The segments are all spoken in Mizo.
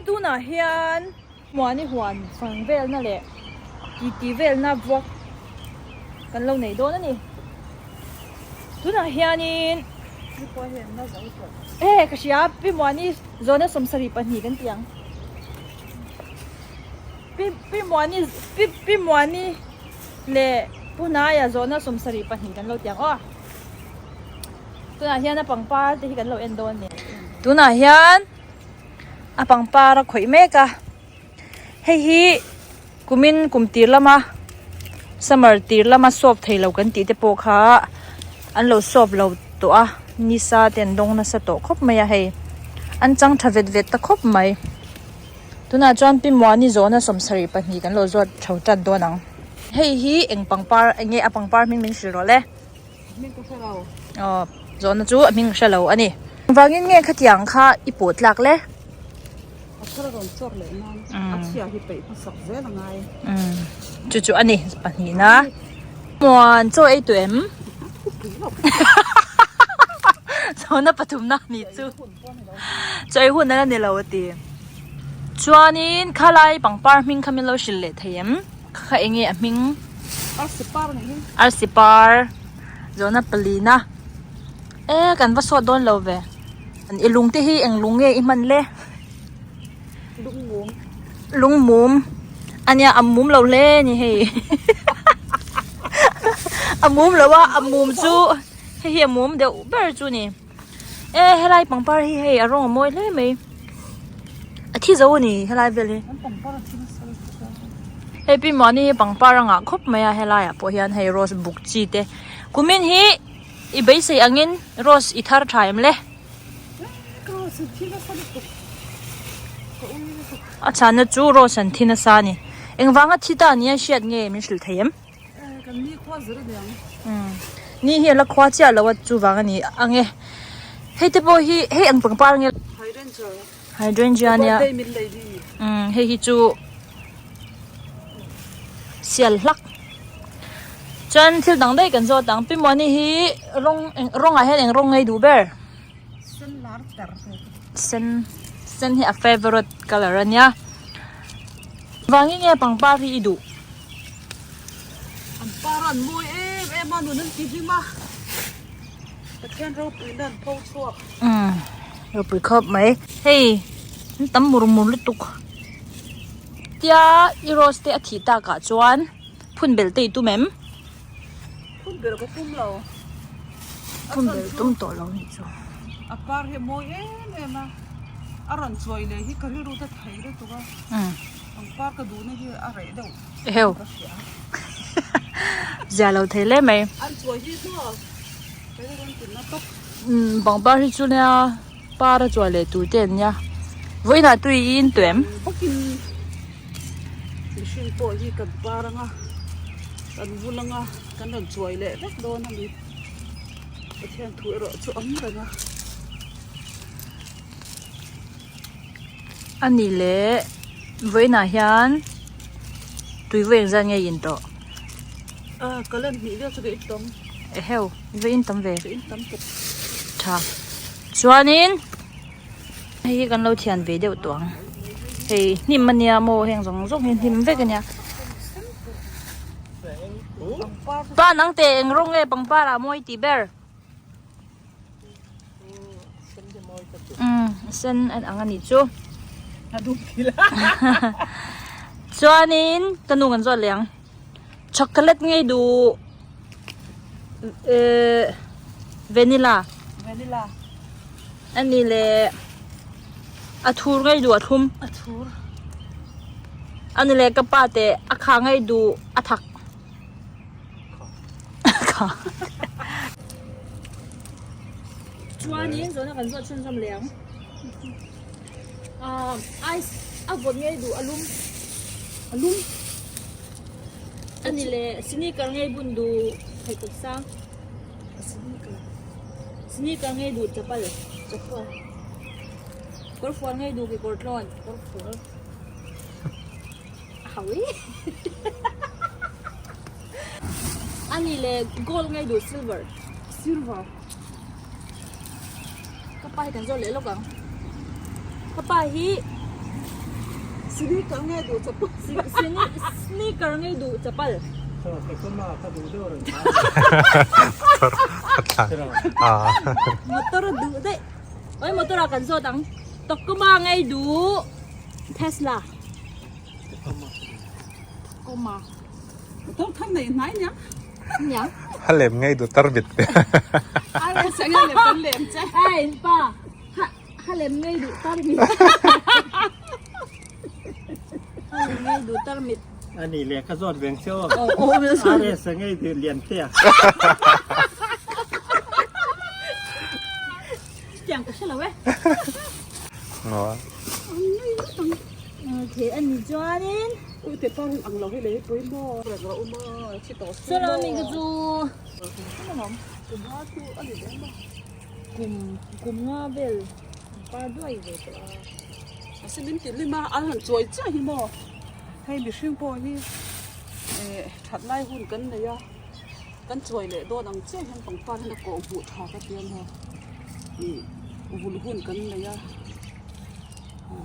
tunah hian Muani huan fang velna leh titi velna vlog kan lo nei dawn a ni. Tunah hianin e ka hria Pi Muani zawhna 72 kan ti ang. Pi Pi Muani Pi Pi Muani leh Pu Hnaia zawhna 72 kan lo ti ang aw. Tunah hian a pangpar te hi kan lo en dawn a ni. Tunah hian a pangpar a khawih mek a hei hi kumin kum tir lama summer tir lama sawp thei lo kan tih te pawh kha an lo sawp lo tawh a nisa te an dawng nasa tawh khawp mai a hei an chang tha vet vet ta khawp mai tunah chuan pi muani zawhna 72 kan lo zawt tho tan dawn ang hei hi eng pangpar eng nge a pangpar hming min hrilh rawh le. Hming ka hre lo. Aw, zawhna chu a hming hre lo a ni. Engvangin nge khatiang kha i pawh tlak le? A thar a rawn chawr leh nan a chhia hi peih hmasak zel a ngai. Chu chu a ni pahnihna. Muan chaw ei tawh em? Zawhna pathumna a nih chu. Chaw ei hun a la ni lo a ti. Chuanin khalai pangpar hming kha min lo hrilh leh thei em? Kha eng nge a hming? Arsi par nih hi. Arsi par zawhna palina e kan va sawt dawn lo ve. I lung te hi eng lung nge i hman le? Lungmum. Lungmum ania a mum lo hle ni hei. A mum lo a a mum chu hei hi a mum deuh ber chu ni. E helai pangpar hi hei a rawng a mawi hle mai a thi zo a ni helai vel hi hei pi mahni hi pangpar a ngah khawp mai a helai ah pawh hian hei rose buk chi te kumin hi i beisei angin rose i thar tha em le a chhanna chu rose an thi nasa a ni engvanga thi ta nia hriat nge min hrilh thei em. Kan ni khua zir aniang. Umm ni hi a la khua chiah lo a chuvang a ni ang e. Hei te pawh hi hei ang pangpar nge. Hydrangea. Hydrangea nia. Birthday min lei hi. Umm hei hi chu sial hlak. Chuan thil dang daih kan zawt ang. Pi Muani hi rawng rawngah hian eng rawng ngei duh ber? Sen lar ter. Sen sen hi a favourite colour a nia. Vangin nge pangpar hi i duh? An par an mawi em em a nun an ti hlim a Pathian ropuina an pho chhuak. Umm ropui khawp mai. Hei an tam mur mur lutuk. Tia i rose te a thih takah chuan phun belh te i tum em? Phun belh ka tum lo. Phun belh tum tawh lo nih chu. A par hi a mawi em em a a rawn chuai leh hi ka rilru te thei lutuk a. Ang par ka duhna hi a reh deuh. Eheu. Zia lo thei hle mai. An chuai hi maw ka rilru an tinna tawp. Umm pangpar hi chu nia par a chuai leh tur te an nia. Vawiinah tui i in tuem. Bawkin mihring pawh hi kan par anga kan vul anga kan rawn chuai leh vek dawn a ni. Pathian thu erawh chu awm reng a. A nih leh vawiinah hian tui vawi engzat nge in tawh? Ah ka lan hnih vel chu ka in tam. Eheu i va in tam ve. Ka in tam tawp. Tha. Chuanin hei hi kan lo thian ve deuh tawh ang. Hei hnim ania maw heng zawng zawng hi hnim vek ania. Pa nang teh eng rawng nge pangpar ah mawi tih ber? Umm sen an ang anih chu chuanin ka nu kan zawt leh ang chocolate ngei duh ehh vanilla vanilla ani leh a thur ngei duh a thlum a thur ani leh ka pa te a kha ngei duh a thak. Chuanin zawhna kan zawt chhunzawm leh ang. Ahh ice a vawt ngei duh a lum a lum a ni leh sneaker ngei bun duh pheikhawk sang sneaker ngei duh chapal chapal kawr fual ngei duh kekawr tlawn kawr fual. Ani le gold nge duh silver silver ka pa hi kan zawt leh lawk ang ka pa hi. Sneaker nge duh chapal. Sneaker nge duh chapal. Motor duh daih. Oi motor ah kan zawt ang. Tacoma nge duh Tesla. Tacoma. Motor thar nei hnai nia. Nia. A lem ngei duh tar mit te. A lem kan lem che. Hei pa. Ha lem ngei duh tar mit. Ha lem ngei duh tar mit. Ani leh ka zawt veng che aw. Aw aw RS a ngei duh lian te a. Chutiang ka hre lo e. Ngaw. Okay ani chuanin. Ui te pa ang lo hi lei pui maw. Rek rawh u maw chi tawh si maw. Chuan mi ka chu. Kum nga chu ani leh maw. Kum kum nga vel par duai ve tawh a. Mahse min ti hlim a, an han chawi chiah hi maw? Hei mihring pawh hi eh that lai hun kan nei a, kan chawi leh dawn ang chiah hian pangpar hian a kawh hmuh tha ka ti a maw? Ih vul hun kan nei a,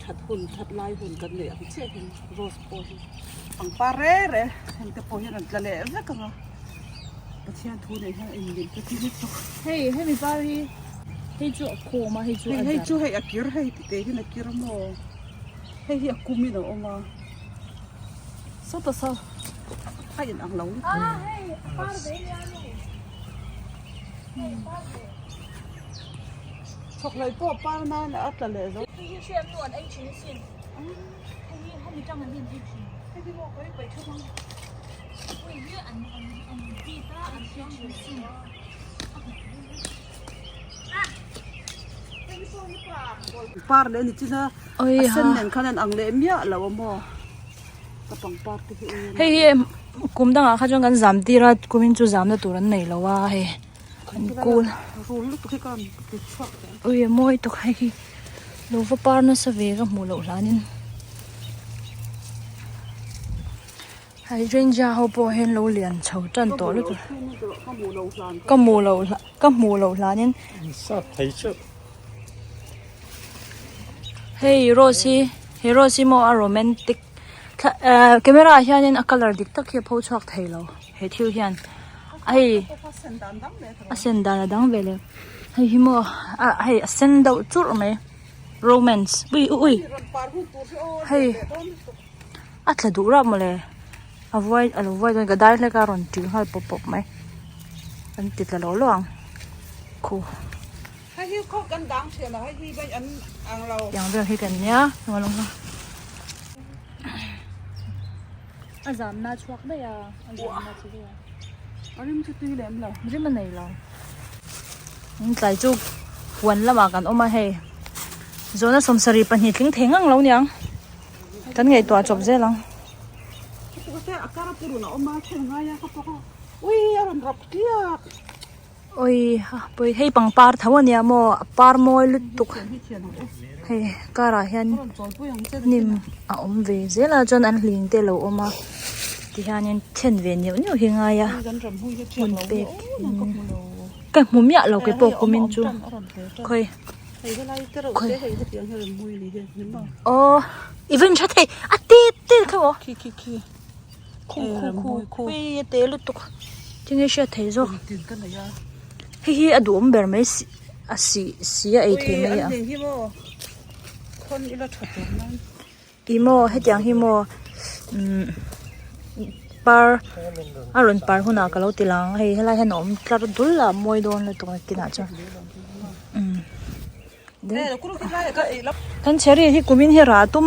that hun that lai hun kan nei ang chiah hian rose pawh hi pangpar reng reng heng te pawh hi a rawn tla leh vek ang a. Pathian thu nei hian in min ka ti lutuk. Hei hemi par hi hei chu a khawm a hei chu a Hei chu hei a kir hei ti te hian a kir maw hei hi a kum in a awm a sawta saw a in ang lo lutuk. A hei a par ve nia nu hei a par ve. Chhawk hlei pawh par nan a tla leh zo. Hei hi hriat nu an ei thin asin hei hi hemi tang an in ei thin. Hei hi maw ka hi paih tha mang. Par leh a ni chin a, a sen nen khan an ang leh miah lo a maw ka pangpar te hi eng Hei hi kum dangah kha chuan kan zam tir a kumin chu zamna tur an nei lo a hei an kul rul lutuk hi ka rawn ti chhuak teh ang. Ui a mawi tawk hei hi lo va par nasa ve ka hmuh loh hlanin. Hydrangea ho pawh hian lo lian chho tan tawh lutuk ka hmuh loh ka hmuh loh hlanin sap thei chu hei rose hi he rose hi maw a romantic thla eh camera ah hianin a colour dik tak hi a pho chhuak thei lo he thil hian hei a sen dan a dang ve leh hei hi maw ah hei a sen deuh churh mai romance ui ui hei. A tla duh rap mawle a vuai a lo vuai dawn ka dai hlek a rawn ṭil nghal pawp pawp mai an ti tla lo lo ang khu tiang vel hi kan nia a zamna a chhuak daih a a zamna chu daih a rim chu tui lem lo rim a nei lo tlai chu huan lamah kan awm a hei zawhna sawmsarih pahnih tling thei ngang lo niang. Kan ngaihtuah chawp zel ang. Oi ha pawih hei pangpar tho ania maw a par mawi lutuk hei karah hian hnim a awm ve zel a chuan an hling te a lo awm a tihianin then ve neuh neuh hi a ngai a hmun pek ka hmu miah lo keipawh kumin chu khawi. Aw i va intha thei a te te kha maw khi khi khi khu khu khu ui a te lutuk tinge hriat thei zawk hei hi a duhawm ber mai si a si si a ei thei mai a Ih maw hetiang hi maw umm par a rawn par hunah ka lo ti lang a hei helai hian a awm tlar dul a mawi dawn lutuk a kinah chuan umm kan cherry hi kumin hi rah tum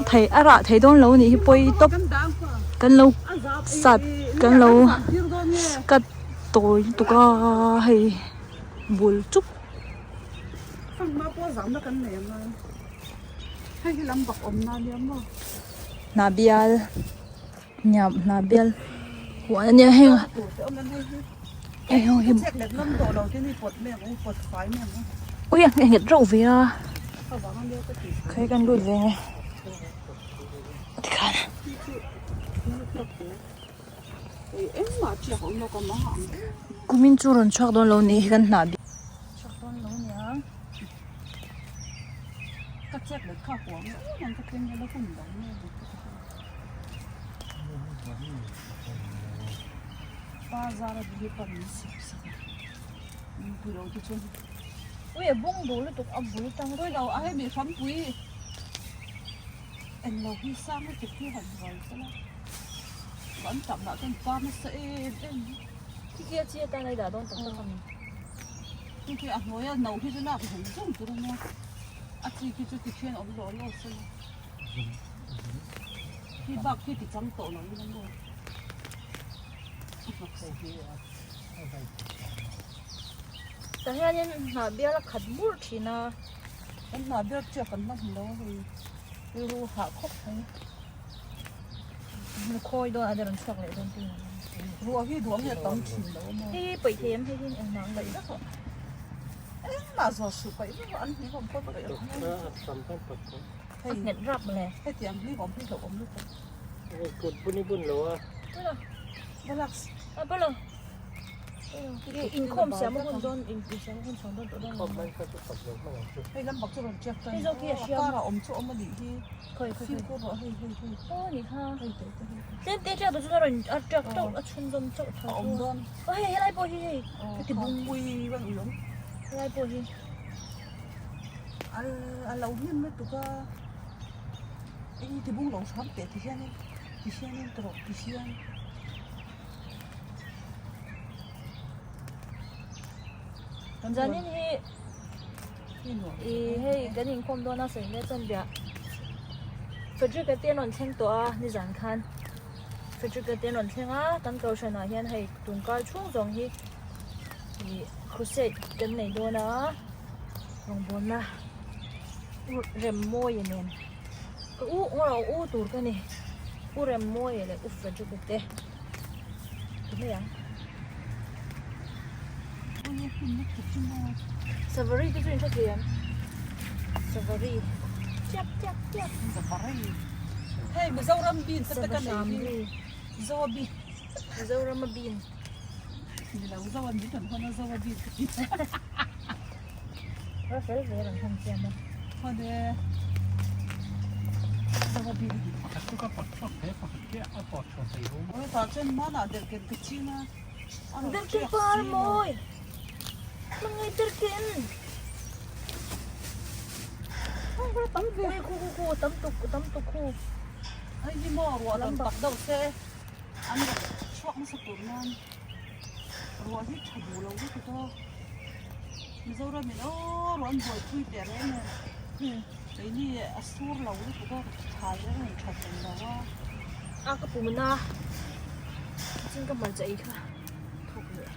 thei a rah thei dawn lo a nih hi pawi tawp kan lo sat kan lo cut tawi lutuk a hei bul chup. Hei hi lam bak awmna ania maw? Hnah bial hniam hnah bial huan ania heng a hei ho hi ui a nghet reuh ve a khawi kan lut ve nge tikhan kumin chu rawn chhuak dawn lo nih hi kan hnah bial chhuak dawn lo nia. Ka chet leh kha huam e aw ang ka tleng vel a hun lo nge ni ka ti a. Pa zara hi pa min sip sak a min pui lo te chuan. Ui a bung duh lutuk a bul tang Ui lo a hemi hrampui englo hi sang lutuk hi han rual sela an tam lah chuan pa nasa em em. Khi khi a chi atan a i dah dawn tak tak a mi. Khi khi a hnuaia no hi chu lak zawng zawng tur a nia. A chi khi chu tikhian awm law law sela. Khi bak khi ti chang tawh lo ila maw. Tah hianin hnah bial a khat bur thin a. Kan hnah bial chiah kan la hmu lo a hei. Rilru hah khawp mai. Khawi dawn a rawn chhuak leh dawn tih. Ruah hi duang hi a tam thin lo a maw. Hei hi paih thei em hei hi engmah ang paih vek a. Engmah zawh suh paih vek a an hlim awm pawh paih ang. A nghet rap mawle. Hetiang hlim awm hi hlauhawm lutuk. Kut bun i bun lo a. Bula. Balak. A bula. Inkhawm siam a hun dawn insiam a hun chhuang dawn tawh dawn. Inkhawm man kha chu kap lo hman ang chu. Hei lam bak chu rawn check tan. Hei zawk hi a hriam. A kar a awm chu awm a nih hi. Khawi khawi. Fimkhur rawh hei hei hei. Aw ni kha. Hei te te hei. Tlem te ṭiak chu a rawn a ṭiak ṭauh a chhunzawm chauh tho. A awm dawn. Aw hei helai pawh hi hei. Ka ti bung. Ui van ui awm. Helai pawh hi. A a lo hnim lutuk a. Eng ti bung lo hram teh ti hianin ti hianin tawrh ti hian. Zanin hi i hei kan inkhawm dawn a sawi hle chuan bia Frederick-a te an rawn thleng tawh a nizan khan Frederick-a te an rawn thleng a kan kohhran ah hian hei tungkar chhung zawng hi ih crusade kan nei dawn a rawngbawlna Remmawia nen ka u ngaw u tur ka ni u Remmawia leh u Frederick-a te ti mai ang Savari te chu in hre thei em Savari chiap chiap chiap Savari hei Mizoram bean te ka nei hi Zoa bean Mizoram a bean ni lo Zoa min rawn hawn a Zoa bean ka ti. Ra fel zel ang hman chiam a. Hawne Zava bik hi. Pakhat chu ka pawt chhuak thei a, pakhat khi a pawt chhuah thei lo. Awi tah chuan hmanah derhken ka chin a. Derhken par mawi. Hmangaih derhken. Tam ve. Ui khu khu khu tam tuk tam tuk khu. Hei hi maw ruah lam tak deuh se an rawn chhuak nasa tur nan. Ruah hi tha duh lo lutuk a, Mizoram in aw ruah an buaipui teh reng em, keini a sur lo lutuk a, thlai reng in tha thei lo a. A ka pum na chin ka hmarcha ei kha thawk leh.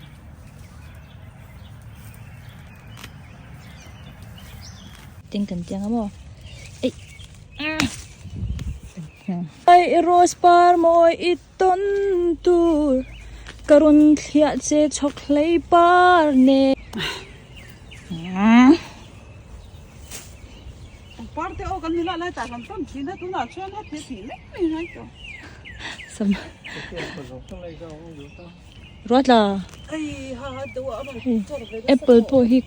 Ting kan tiang a maw ei ai rose par mawi i Tawn tur ka rawn thliah che chhawk hlei par nen. Pangpar te aw kan ni lah lai tah kan tawn thin a tunah chuan heti a tih mai mai ngai tawh. Sam. Ruatla. Apple pawh hi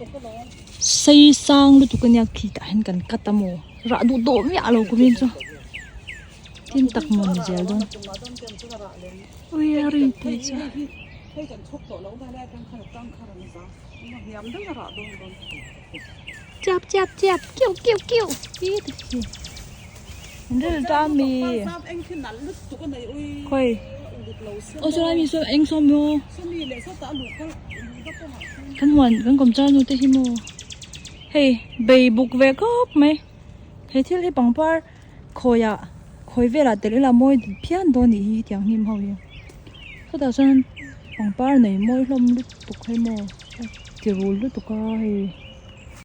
sei sang lutuk ania khi tah hian kan cut a maw rah duh dawh miah lo kumin chu. Tin tak maw ni zel dawn. Ui a ri te chu. Chiap chiap chiap kiu kiu kiu ti te khi. An ril ta mi. Khoi. Aw saw lai mi saw eng saw maw. Kan huan kan kawm char nu te hi maw. Hei bei buk ve khawp mai. He thil hi pangpar. Khawiah khawi velah tel ila mawi phian dawn nih hi hetiang hnim ho hi chutah chuan pangpar nei mawi hlawm lutuk hei maw a ti rul lutuk a hei.